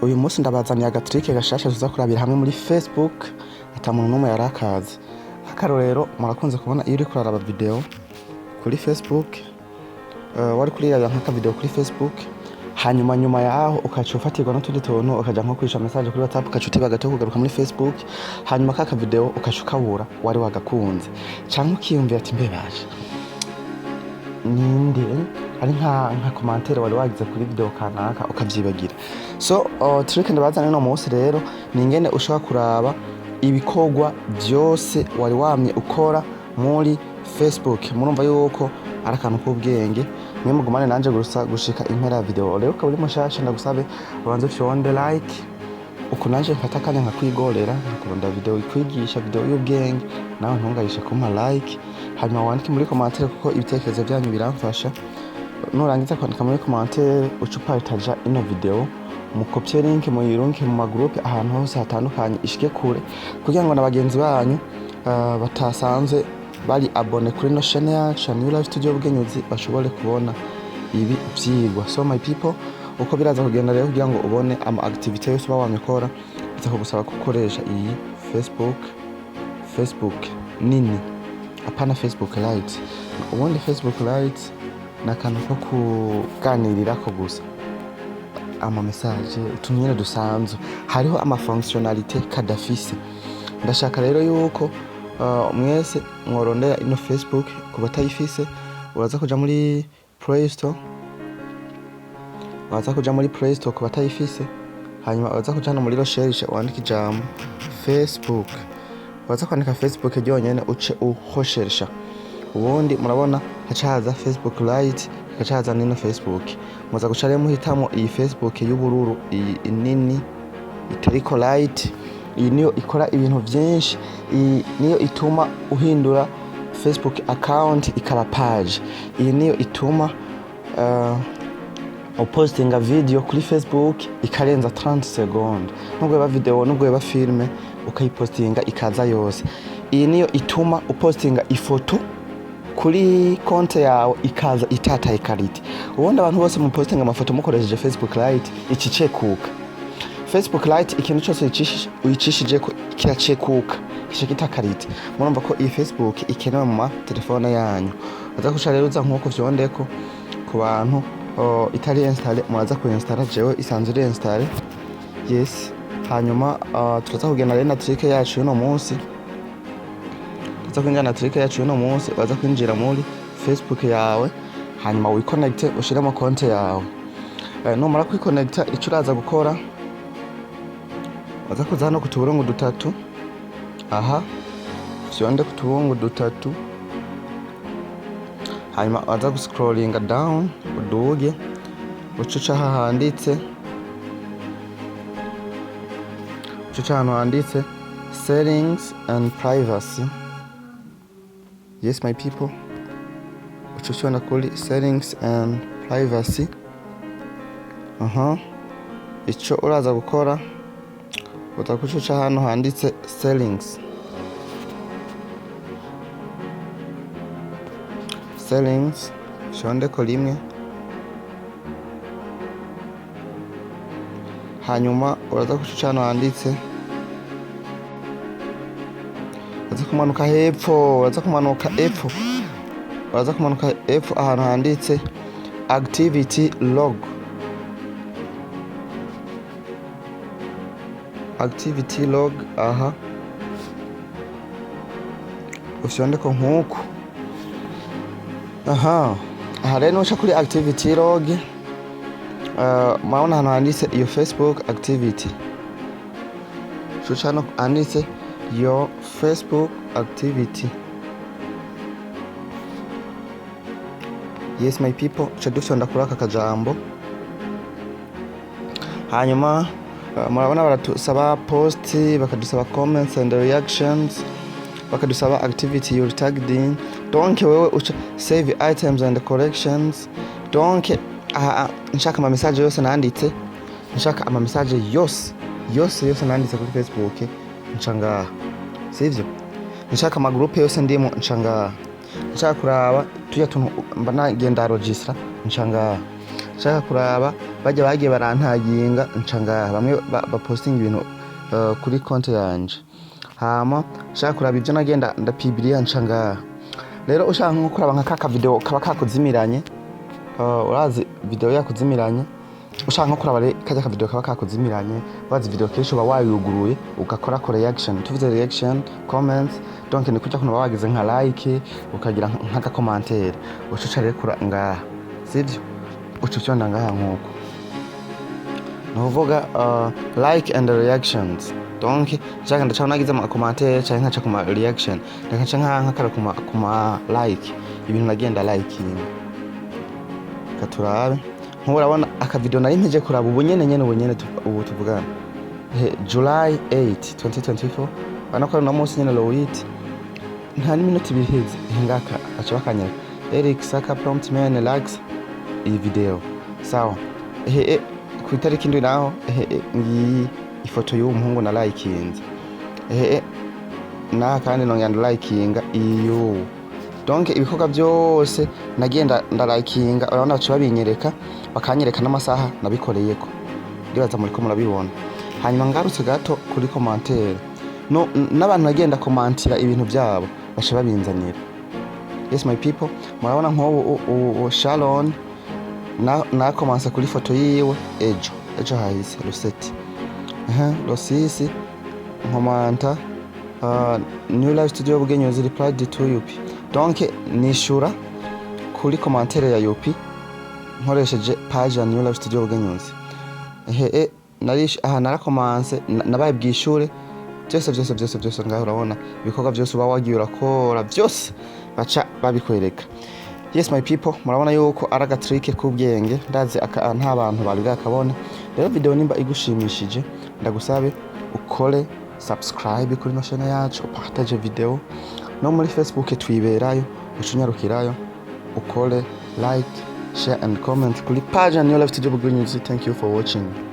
Uyu munsi ndabazaniye aga trick gashasha tuza kurabira hamwe muri Facebook ata muntu n'umwe yari akazi. Nk'akarorero, murakunze kubona iyo uriko uraraba video kuri Facebook, wari kurirabira nk'aka video kuri Facebook, hanyuma nyuma yaho ukaca ufatirwa n'utundi tuntu, ukaja nko kwisha message kuri WhatsApp, ukaca utiba gato kugaruka muri Facebook, hanyuma kaka video ukaca ukabura wari wagakunze, canke ukiyumvira ati: "Mbe baje ninde?" Ari nka commentaire wari wagize kuri video kanaka ukavyibagira. So trick ndabazana uno munsi rero ni ingene ushobora kuraba ibikorwa vyose wari wamye ukora muri Facebook. Murumva yuko ari akantu k'ubwenge. Mwe mugumane nanje gusa gushika impera ya video. Rero ukaba uri mushasha, ndagusabe ubanze ufyonde like, uku nanje mfata akanya nkakwigorera, nkakurondera video ikwigisha, video y'ubwenge, nawe ntungayishe kumpa like, hanyuma wandike muri commentaire, kuko ibitekerezo byanyu biramfasha. Nurangiza kwandika muri commentaire, uca upartaja ino video, mukopye link, muyirunke mu magroupe ahantu hose hatandukanye, ishike kure, kugira ngo na bagenzi banyu batasanzwe bari abonnés kuri ino chaîne yacu ya New Life Studio Bugenyuzi bashobore kubona ibi vyigwa. So my people, uko biraza kugenda rero, kugira ngo ubone ama activité yose uba wamye ukora, biza kugusaba gukoresha iyi Facebook nini, apana Facebook Lite. Ubundi Facebook Lite ni akantu ko kuganirirako gusa, ama message, utuntu nyene dusanzwe, hariho ama fonctionnalité kadafise. Ndashaka rero yuko mwese mworondera ino Facebook. Ku batayifise, uraza kuja muri Play Store, uraza kuja muri Play Store ku batayifise, hanyuma uraza kuja hano muri recherche, wandika ijambo Facebook. Uraza kwandika Facebook ryonyene, uce uhoshersha. Ubundi murabona haca haza Facebook Lite, hagaca haza nino Facebook. Muza guca rero muhitamo iyi Facebook y'ubururu, iyi nini itariko Lite. Iyi niyo ikora ibintu vyinshi, iyi niyo ituma uhindura Facebook account ikaba page, iyi niyo ituma upostinga video kuri Facebook ikarenza 30 secondes, nubwo yoba video, nubwo yoba filme, ukayipostinga ikaza yose. Iyi niyo ituma upostinga ifoto kuri konte yawe ikaza itataye qualité. Ubundi abantu bose mupostinga amafoto mukoresheje Facebook Lite, icicekuka. Facebook Lite, ikintu cyose uyicishijeko kiracekuka, kica kita qualité. Murumva ko iyi Facebook ikenewe mu matelefone yanyu. Uza kuca rero uza nk'uko vyondeko. Ku bantu itari installé, muraza kuinstalla. Jewe isanzwe iri installé, yes. Hanyuma turaza kugenda rero na trick yacu y'uno munsi. Tuza kwinjira na trick yacu y'uno munsi. Uraza kwinjira muri Facebook yawe, hanyuma wiconnecte, ushiremo konte yawe. Numara kwiconnecta, ico uraza gukora, waza kuza hano ku tuburungu dutatu aha, fyonde ku tuburungu dutatu, hanyuma waza guscrollinga down, uduge, uce uca aha handitse, uce uca ahantu handitse "Settings and privacy". Yes my people, uca ufyonda kuri "Settings and privacy". Aha, ico uraza gukora, uza kuca uca hano handitse "Settings". Settings, fyondeko rimwe, hanyuma uraza kuca uca hano handitse, uraza kumanuka hepfo, uraza kumanuka epfo, uraza kumanuka epfo ahantu handitse "Activity log". "Activity log" aha, ufyondeko nk'uku aha. Aha rero nuca kuri "Activity log", murabona ahantu handitse iyo "Facebook activity". Uca hano handitse "Your Facebook activity". Yes my people, uca dufyonda kuri aka kajambo, hanyuma murabona baradusaba post, bakadusaba comments and reactions, bakadusaba activity you tagged in. Donc wewe uca save items and collections. Donc aha nshaka ama message yose nanditse, nshaka ama message yose yose yose nanditse kuri Facebook, nca ngaha, sivyo? Nshaka ama groupe yose ndimo, nca ngaha. Nshaka kuraba tuya tuntu mba nagenda registra, nca ngaha. Nshaka kuraba Bajya bagiye barantaginga, nca ngaha. Bamwe bapostinga ibintu kuri konti yanje. Hama ushaka kuraba ibyo nagenda ndapibiriya, nca ngaha. Rero ushaka nko kuraba nka kaka video kaba kakuzimiranye, urazi video yakuzimiranye, ushaka nko kuraba rero kajya ka video kaba kakuzimiranye, wazi video kenshi uba wayuguruye ugakora ko reaction. Tuvuze reaction, comments, donc ni kujya kuntu uba wagize nka like, ukagira nk'aga commentaire, uca uca rero kura ngaha, sivyo? Uca ufyonda ngaha nkuko ni ukuvuga like and reactions. Donc nshaka ndaca nagize ama commentaire canke nkaca ku ma reaction, ndakaca nkakara ku ma like, ibintu nagenda liking. Katurabe nkubu, urabona aka video nari mpeje kuraba ubu nyene nyene, ubu nyene ubu tuvugana. July 8 2024, urabona ko ari uno munsi nyene, le 8, nta n'iminota 2 iheze. Ngaka baca bakanyereka Eric Saka Prompt Man likes iyi video. Sawa, ehe, ku itariki 7 naho, ehe, ngiyi ifoto y'uwo muhungu na likinze. Ehe, naha kandi nongera ndalikinga iyo. Donc ibikorwa byose nagenda ndalikinga, urabona baca babinyereka, bakanyereka n'amasaha nabikoreyeko. Ndibaza muriko murabibona. Hanyuma ngarutse gato kuri commentaire, no n'abantu nagenda komantira ibintu byabo baca babinzanira. Yes, my people, murabona nk'ubu Sharon nakomanse kuri foto yiwe ejo hahise, le 7, le 6 nkomanta New Life Studio Bugenyuzi replied to Yupi. Donc nishura kuri commentaire ya Yupi nkoresheje page ya New Life Studio Bugenyuzi. Ehe, nari aha narakomanse, nabaye bwishure byose byose byose byose. Ngaho urabona ibikorwa byose uba wagiye urakora byose baca babikwereka. Yes, my people, murabona yuko ari aga trick k'ubwenge. Ndazi nta bantu bari bwakabona. Rero video nimba igushimishije, ndagusabe ukore subscribe kuri ino chaîne yacu, upartage video no muri Facebook twiberayo, ucunyarukirayo ukore like, share and comment kuri page ya New Life Studio Bugenyuzi. Thank you for watching.